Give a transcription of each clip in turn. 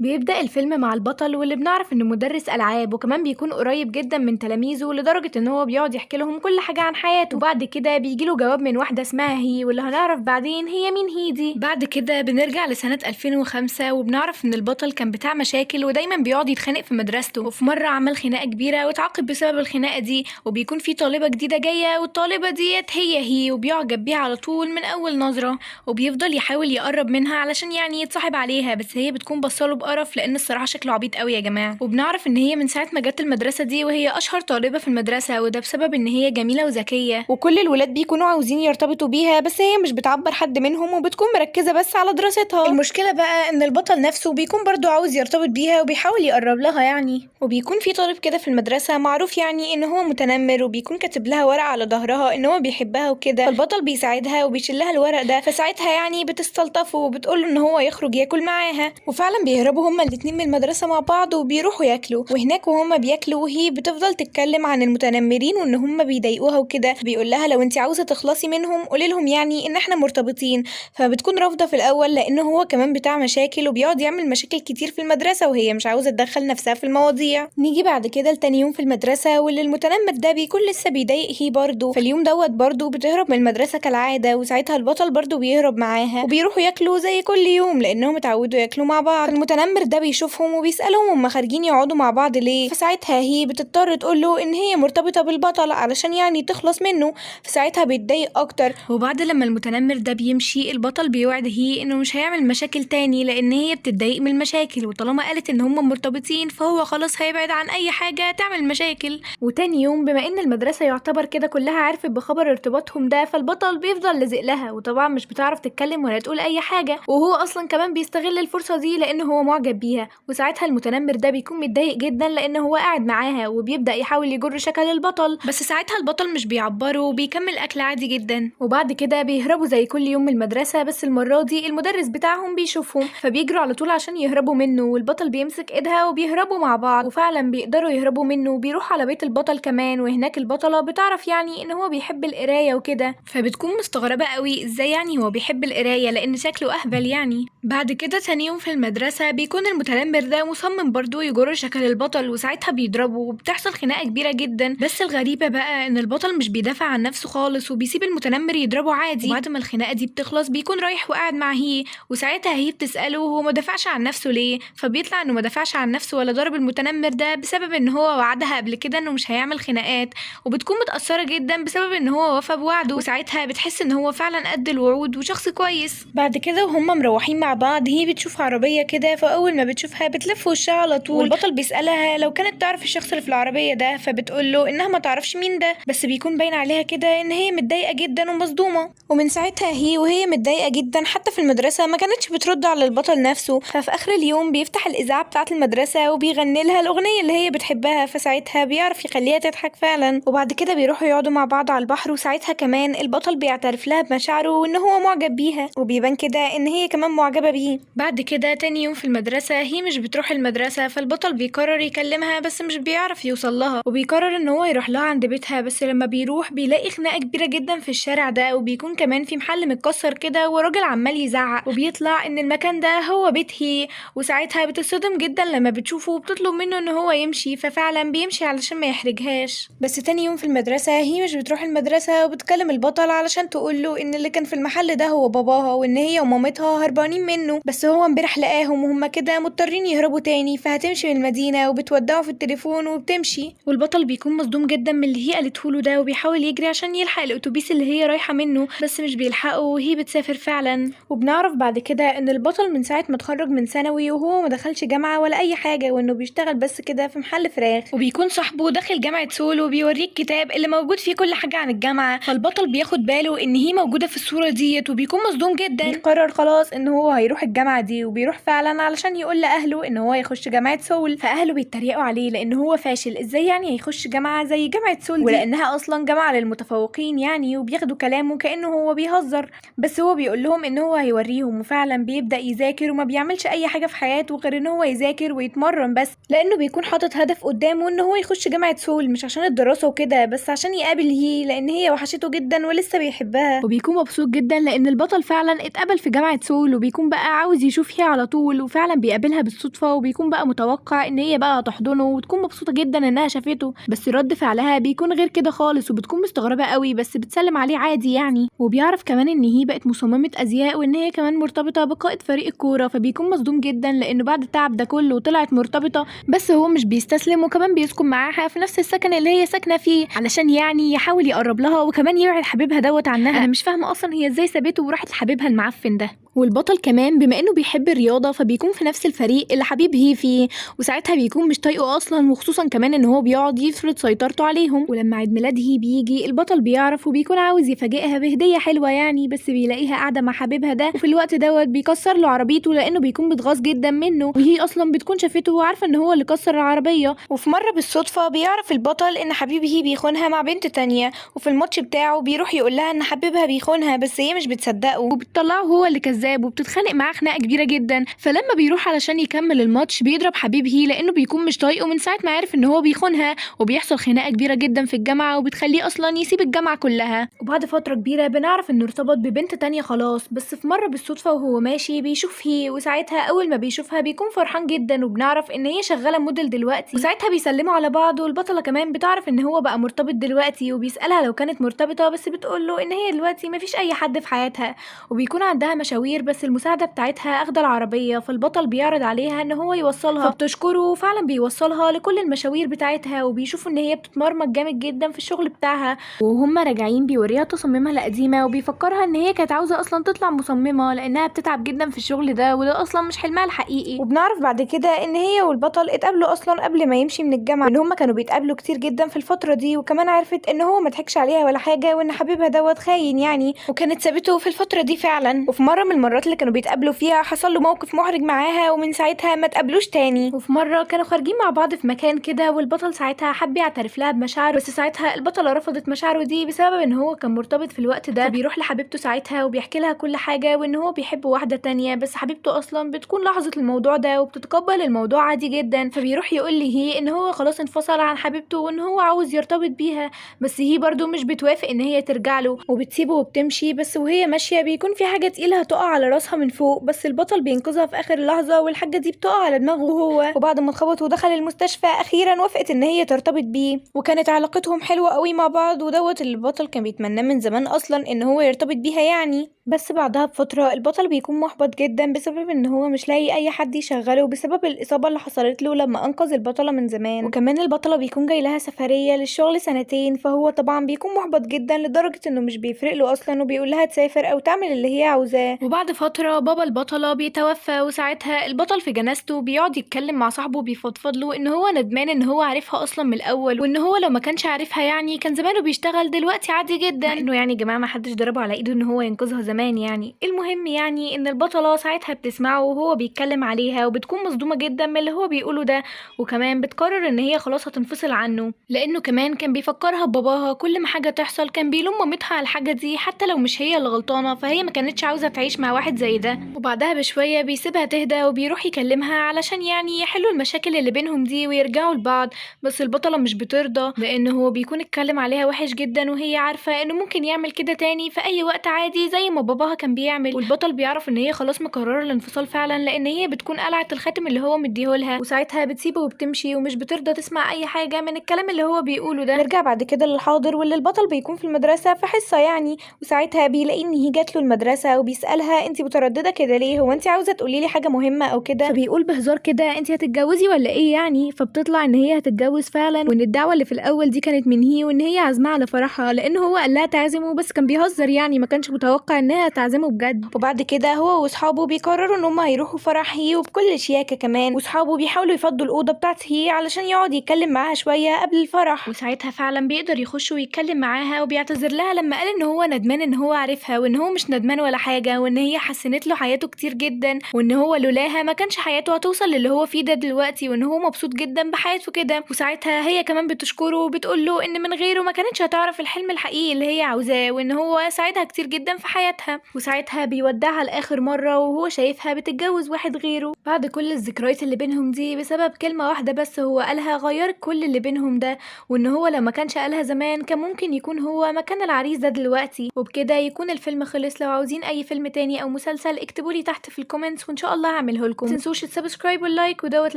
بيبدأ الفيلم مع البطل واللي بنعرف انه مدرس العاب، وكمان بيكون قريب جدا من تلاميذه لدرجة ان هو بيقعد يحكي لهم كل حاجة عن حياته. وبعد كده بيجيله جواب من واحدة اسمها هي، واللي هنعرف بعدين هي مين هي دي. بعد كده بنرجع لسنة 2005 وبنعرف ان البطل كان بتاع مشاكل ودايما بيقعد يتخانق في مدرسته، وفي مرة عمل خناقة كبيرة واتعاقب بسبب الخناقة دي. وبيكون في طالبة جديدة جاية، والطالبة ديت هي هي، وبيعجب بيها على طول من اول نظرة، وبيفضل يحاول يقرب منها علشان يعني يتصاحب عليها، بس هي بتكون بصاله بقرف لان الصراحة شكله عبيط قوي يا جماعة. وبنعرف ان هي من ساعة ما جت المدرسة دي وهي اشهر طالبه في المدرسة، وده بسبب ان هي جميلة وذكيه وكل الولاد بيكونوا عاوزين يرتبطوا بيها، بس هي مش بتعبر حد منهم وبتكون مركزه بس على دراستها. المشكلة بقى ان البطل نفسه بيكون برضو عاوز يرتبط بيها وبيحاول يقرب لها يعني. وبيكون في طالب كده في المدرسة معروف يعني ان هو متنمر، وبيكون كاتب لها ورقة على ظهرها ان هو بيحبها وكده، فالبطل بيساعدها وبيشيل لها الورق ده، فساعتها يعني بتستلطفه وبتقول له ان هو يخرج ياكل معاها، وفعلا بيهربوا هما الاتنين من المدرسة مع بعض وبيروحوا ياكلوا. وهناك وهما بياكلوا وهي بتفضل تتكلم عن المتنمرين وان هما بيضايقوها وكده، بيقول لها لو انت عاوزة تخلصي منهم قولي لهم يعني ان احنا مرتبطين، فبتكون رافضة في الاول لان هو كمان بتاع مشاكل وبيقعد يعمل مشاكل كتير في المدرسة وهي مش عاوزة تدخل نفسها في المواضيع. نيجي بعد كده لتاني يوم في المدرسة، واللي المتنمر ده بيكون لسه بيضايق هي برضه. فاليوم دوت برضه بتهرب من المدرسة كالعادة، وساعتها البطل برضه بيهرب معاها وبيروحوا ياكلوا زي كل يوم لانهم اتعودوا ياكلوا مع بعض. المتنمر ده بيشوفهم وبيسألهم هما خارجين يقعدوا مع بعض ليه، فساعتها هي بتضطر تقول له ان هي مرتبطة بالبطل علشان يعني تخلص منه، فساعتها بيتضايق اكتر. وبعد لما المتنمر ده بيمشي البطل بيوعد هي انه مش هيعمل مشاكل تاني لان هي بتتضايق من المشاكل، وطالما قالت ان هما مرتبطين فهو خلاص هيبعد عن اي حاجة تعمل مشاكل. وتاني يوم بما ان المدرسة يعتبر كده كلها عرفت بخبر ارتباطهم ده، فالبطل بيفضل لازق لها، وطبعا مش بتعرف تتكلم ولا تقول اي حاجة، وهو اصلا كمان بيستغل الفرصة دي لان هو معجب بيها. وساعتها المتنمر ده بيكون متضايق جدا لان هو قاعد معاها، وبيبدأ يحاول يجر شكل البطل، بس ساعتها البطل مش بيعبره وبيكمل اكل عادي جدا. وبعد كده بيهربوا زي كل يوم من المدرسة، بس المرة دي المدرس بتاعهم بيشوفهم فبيجروا على طول عشان يهربوا منه، والبطل بيمسك ايدها وبيهربوا مع بعض، وفعلا بيقدروا يهربوا منه وبيروحوا على بيت البطل كمان. وهناك البطلة بتعرف يعني ان هو بيحب القراية وكده، فبتكون مستغربة قوي ازاي يعني هو بيحب القراية لان شكله اهبل يعني. بعد كده تاني يوم في المدرسة بيكون المتنمر ده مصمم برضو يجر شكل البطل، وساعتها بيضربه وبتحصل خناقة كبيرة جدا. بس الغريبة بقى ان البطل مش بيدافع عن نفسه خالص وبيسيب المتنمر يضربه عادي. وبعد ما الخناقة دي بتخلص بيكون رايح وقاعد مع هي، وساعتها هي بتسأله هو ما دافعش عن نفسه ليه، فبيطلع انه ما دافعش عن نفسه ولا ضرب المتنمر ده بسبب ان هو وعدها قبل كده انه مش هيعمل خناقات، وبتكون متأثرة جدا بسبب ان هو وفى بوعده، وساعتها بتحس ان هو فعلا قد الوعود وشخص كويس. بعد كده وهم مروحين مع بعض هي بتشوف عربية كده، فأول ما بتشوفها بتلف وشها على طول، والبطل بيسألها لو كانت تعرف الشخص اللي في العربية ده، فبتقول له انها ما تعرفش مين ده، بس بيكون باين عليها كده ان هي متضايقة جدا ومصدومة. ومن ساعتها هي وهي متضايقة جدا حتى في المدرسة ما كانتش بترد على البطل نفسه. ففي آخر اليوم بيفتح الإذاعة بتاعة المدرسة وبيغني لها الأغنية اللي هي بتحبها، فساعتها بيعرف يخليها تضحك فعلا. وبعد كده بيروحوا يقعدوا مع بعض على البحر، وساعتها كمان البطل بيعترف لها بمشاعره وان هو معجب بيها، وبيبان كده ان هي كمان معجبة بيه. بعد كده تاني يوم في المدرسة هي مش بتروح المدرسة، فالبطل بيقرر يكلمها بس مش بيعرف يوصل لها، وبيقرر ان هو يروح لها عند بيتها، بس لما بيروح بيلاقي خناقة كبيرة جدا في الشارع ده، وبيكون كمان في محل متكسر كده وراجل عمال يزعق، وبيطلع ان المكان ده هو بيت هي. وساعتها بتصدم جدا لما بتشوفه وبتطلب منه ان هو يمشي، ففعلا بيمشي علشان ما يحرجهاش. بس تاني يوم في المدرسة هي مش بتروح المدرسة، وبتكلم البطل علشان تقول له ان اللي كان في المحل ده هو باباها، وان هي ومامتها هربانين منه، بس هو امبارح لقاهم وهم كده مضطرين يهربوا تاني، فهتمشي من المدينة وبتودعه في التليفون وبتمشي. والبطل بيكون مصدوم جدا من اللي هي قالته له ده، وبيحاول يجري عشان يلحق الاتوبيس اللي هي رايحة منه، بس مش بيلحقه وهي بتسافر فعلا. وبنعرف بعد كده ان البطل من ساعة ما اتخرج من ثانوي وهو ما دخلش جامعة ولا اي حاجة، وانه بيشتغل بس كده في محل فراخ، وبيكون صاحبه داخل جامعة سول وبيوريه الكتاب اللي موجود فيه كل حاجة عن الجامعة، فالبطل بياخد باله ان هي موجودة في الصورة ديت وبيكون مصدوم جدا. بيقرر خلاص ان هو هيروح الجامعة دي، وبيروح فعلا علشان يقول لاهله ان هو يخش جامعة سول، فاهله بيتريقوا عليه لان هو فاشل، ازاي يعني هيخش جامعة زي جامعة سول دي، ولانها اصلا جامعة للمتفوقين يعني، وبياخدوا كلامه كانه هو بيهزر، بس هو بيقول لهم ان هو هيوريهم. وفعلا بيبدأ يذاكر وما بيعملش اي حاجة في حياته غير ان هو يذاكر ويتمرن بس، لانه بيكون حاطط هدف قدامه ان هو يخش جامعة سول، مش عشان الدراسة وكده، بس عشان يقابل هي لان هي وحشته جدا ولسه بيحبها. وبيكون مبسوط جدا لان البطل فعلا اتقبل في جامعة سول، وبيكون بقى عاوز يشوف هي على طول، وفعلا فعلا بيقابلها بالصدفة، وبيكون بقى متوقع ان هي بقى هتحضنه وتكون مبسوطة جدا انها شافته، بس رد فعلها بيكون غير كده خالص، وبتكون مستغربه قوي بس بتسلم عليه عادي يعني. وبيعرف كمان ان هي بقت مصممه ازياء وان هي كمان مرتبطة بقائد فريق الكورة، فبيكون مصدوم جدا لانه بعد التعب ده كله طلعت مرتبطة، بس هو مش بيستسلم وكمان بيسكن معاها في نفس السكن اللي هي ساكنة فيه علشان يعني يحاول يقرب لها وكمان يبعد حبيبها دوت عنها. انا مش فاهمه اصلا هي ازاي سابته وراحت لحبيبها المعفن ده. والبطل كمان بما انه بيحب الرياضة فبيكون في نفس الفريق اللي حبيب هي فيه، وساعتها بيكون مش طايقة اصلا، وخصوصا كمان ان هو بيقعد يفرض سيطرته عليهم. ولما عيد ميلاد هي بيجي البطل بيعرف وبيكون عاوز يفاجئها بهديه حلوة يعني، بس بيلاقيها قاعدة مع حبيبها ده، وفي الوقت دوت بيكسر له عربيته لانه بيكون متغاظ جدا منه، وهي اصلا بتكون شافته وعارفه ان هو اللي كسر العربية. وفي مرة بالصدفة بيعرف البطل ان حبيب هي بيخونها مع بنت تانية، وفي الماتش بتاعه بيروح يقول لها ان حبيبها بيخونها، بس هي مش بتصدقه وبتطلعه هو اللي كذاب وبتتخانق معاه خناقه كبيرة جدا. فلما بيروح علشان يكمل الماتش بيضرب حبيب هي لانه بيكون مش طايقة من ساعة ما عرف ان هو بيخونها، وبيحصل خناقه كبيرة جدا في الجامعة وبتخليه اصلا يسيب الجامعة كلها. وبعد فترة كبيرة بنعرف انه ارتبط ببنت تانية خلاص، بس في مرة بالصدفة وهو ماشي بيشوف هي، وساعتها اول ما بيشوفها بيكون فرحان جدا، وبنعرف ان هي شغالة موديل دلوقتي، وساعتها بيسلموا على بعض. والبطله كمان بتعرف ان هو بقى مرتبط دلوقتي، وبيسالها لو كانت مرتبطة، بس بتقول له ان هي دلوقتي مفيش اي حد في حياتها، وبيكون عندها مشاوير بس المساعدة بتاعتها اخده العربية، فالبطل بيعرض عليها ان هو يوصلها، فبتشكره وفعلا بيوصلها لكل المشاوير بتاعتها، وبيشوفوا ان هي بتتمرمط جامد جدا في الشغل بتاعها. وهم راجعين بيوريها تصاميمها القديمة وبيفكرها ان هي كانت عاوزه اصلا تطلع مصممه لانها بتتعب جدا في الشغل ده، وده اصلا مش حلمها الحقيقي. وبنعرف بعد كده ان هي والبطل اتقابلوا اصلا قبل ما يمشي من الجامعة، ان هم كانوا بيتقابلوا كتير جدا في الفترة دي، وكمان عرفت ان هو ما ضحكش عليها ولا حاجة، وان حبيبها دوت خاين يعني، وكانت سابته في الفترة دي فعلا. وفي مرة من المرات اللي كانوا بيتقابلوا فيها حصل له موقف محرج معاها، ومن ساعتها ما تقابلوش تاني. وفي مرة كانوا خارجين مع بعض في مكان كده، والبطل ساعتها حب يعترف لها بمشاعره، بس ساعتها البطلة رفضت مشاعره دي بسبب ان هو كان مرتبط في الوقت ده. فبيروح لحبيبته ساعتها وبيحكي لها كل حاجة وان هو بيحب واحدة تانية، بس حبيبته اصلا بتكون لاحظت الموضوع ده وبتتقبل الموضوع عادي جدا. فبيروح يقول لي هي ان هو خلاص انفصل عن حبيبته وان هو عاوز يرتبط بيها، بس هي برده مش بتوافق ان هي ترجع له وبتسيبه وبتمشي. بس وهي ماشية بيكون في حاجة تقيلة هتقع على راسها من فوق، بس البطل بينقذها في اخر لحظة، والحاجة دي بتقع على دماغه هو. وبعد ما اتخبط ودخل المستشفى اخيرا وافقت ان هي ترتبط بيه، وكانت علاقتهم حلوة قوي مع بعض، ودوت اللي البطل كان بيتمناه من زمان اصلا ان هو يرتبط بيها يعني. بس بعدها بفترة البطل بيكون محبط جدا بسبب ان هو مش لاقي اي حد يشغله بسبب الاصابة اللي حصلت له لما انقذ البطلة من زمان. وكمان البطلة بيكون جاي لها سفرية للشغل سنتين، فهو طبعا بيكون محبط جدا لدرجة انه مش بيفرق له اصلا، وبيقول لها تسافر او تعمل اللي هي عاوزاه. وبعد فترة بابا البطلة بيتوفى، وساعتها البطل في جنازته بيقعد يتكلم مع صاحبه بيفضفض له ان هو ندمان ان هو عارفها اصلا من الاول، وان هو لو ما كانش عارفها يعني كان زمانه بيشتغل دلوقتي عادي جدا، انه يعني يا جماعة ما حدش ضربه على ايده ان هو ينقذها زمان يعني. المهم يعني ان البطلة ساعتها بتسمعه وهو بيتكلم عليها، وبتكون مصدومة جدا من اللي هو بيقوله ده، وكمان بتقرر ان هي خلاص هتنفصل عنه، لانه كمان كان بيفكرها بباباها كل ما حاجة تحصل كان بيلوم مامتها على الحاجة دي حتى لو مش هي اللي غلطانة، فهي ما كانتش عاوزه تعيش مع واحد زي ده. وبعدها بشوية بيسيبها تهدى وبيروح يكلمها علشان يعني يحلوا المشاكل اللي بينهم دي ويرجعوا لبعض، بس البطلة مش بترضى لان هو بيكون اتكلم عليها وحش جدا، وهي عارفه انه ممكن يعمل كده تاني في اي وقت عادي زي ما باباها كان بيعمل. والبطل بيعرف ان هي خلاص مقررة الانفصال فعلا لان هي بتكون قلعت الخاتم اللي هو مديهولها، وساعتها بتسيبه وبتمشي ومش بترضى تسمع اي حاجة من الكلام اللي هو بيقوله ده. نرجع بعد كده للحاضر، واللي البطل بيكون في المدرسة في حصة يعني، وساعتها بيلاقي ان هي جات له المدرسة وبيسالها انت مترددة كده ليه، هو انت عاوزه تقولي لي حاجة مهمة او كده؟ فبيقول بهزار كده انت هتتجوزي ولا ايه يعني؟ فبتطلع ان هي هتتجوز فعلا، وان الدعوة اللي في الاول دي كانت من هي، وان هي عازمة على فرحها لان هو قال لها تعزمه بس كان بيهزر يعني، ما كانش متوقع انها تعزمه بجد. وبعد كده هو واصحابه بيقرروا ان هم هيروحوا فرح هي وبكل شياكه كمان، واصحابه بيحاولوا يفضوا الاوضة بتاعت هي علشان يقعد يتكلم معاها شوية قبل الفرح. وساعتها فعلا بيقدر يخش ويتكلم معاها وبيعتذر لها لما قال ان هو ندمان ان هو عارفها، وان هو مش ندمان ولا حاجة، وان هي حسنت له حياته كتير جدا، وان هو لولاها ما كانش حياته هتوصل للي هو فيه ده دلوقتي، وان هو مبسوط جدا بحياته كده. وساعتها هي كمان بتشكره وبتقول له ان من غيره ما كانتش هتعرف الحلم الحقيقي اللي هي عاوزاه، وان هو ساعدها كتير جدا في حياتها. حياتها، وساعتها بيودعها لاخر مرة وهو شايفها بتتجوز واحد غيره. بعد كل الذكريات اللي بينهم دي بسبب كلمة واحدة بس هو قالها غيرت كل اللي بينهم ده، وان هو لو ما كانش قالها زمان كان ممكن يكون هو مكان العريس ده دلوقتي. وبكده يكون الفيلم خلص. لو عاوزين اي فيلم تاني او مسلسل اكتبوا لي تحت في ال comments وان شاء الله هعمله لكم. متنسوش ال subscribe وال like ودوت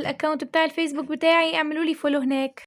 ال account بتاع الفيسبوك بتاعي، اعملوا لي follow هناك.